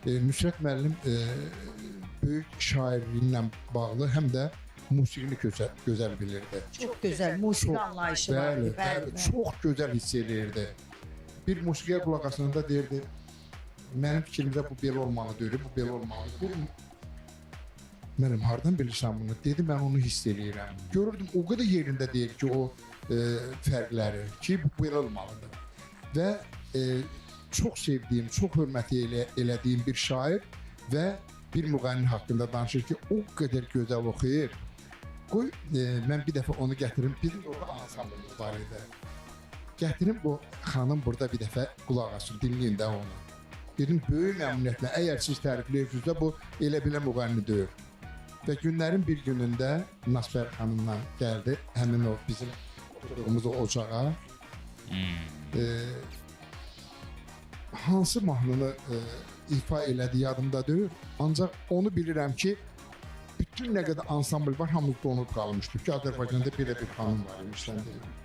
Nüsrət müəllim böyük şairliyi ilə bağlı həm də musiqini gözəl bilirdi. Çox gözəl musiqi anlayışı var Bəli, idi. bəli, çox gözəl hiss eləyirdi. Bir musiqiyə qulaq asanda deyirdi, mənim fikrimcə bu belə olmalı deyir, bu belə olmalı. Bu Mənim hardan bilirsən bunu? Dedi, mən onu hiss eləyirəm. Görürdüm o qədər yerində deyir ki, o fərqləri ki, bu belə olmalıdır. Və çox sevdiyim, çox hörmət elədiyim bir şair və bir müğənni haqqında danışır ki, o qədər gözəl oxuyur. Qoy mən bir dəfə onu gətirim. Bizim orada ansamblımız var idi. Gətirim bu xanım burada bir dəfə qulaq asın, dinləyin də onu. Dedim, böyük məmnuniyyətlə, əgər siz tərifləyirsinizsə, bu elə belə müğənni deyil. Və günlərin bir günündə Nasbər xanımla gəldi həmin o bizim oturduğumuz o ocağa. Hansı mahnını ifa elədi yadımda deyil. Ancaq onu bilirəm ki, bütün nə qədər ansambl var, hamımız donub qalmışdıq ki, Azərbaycanda belə bir xanım var imiş, sən deyirəm.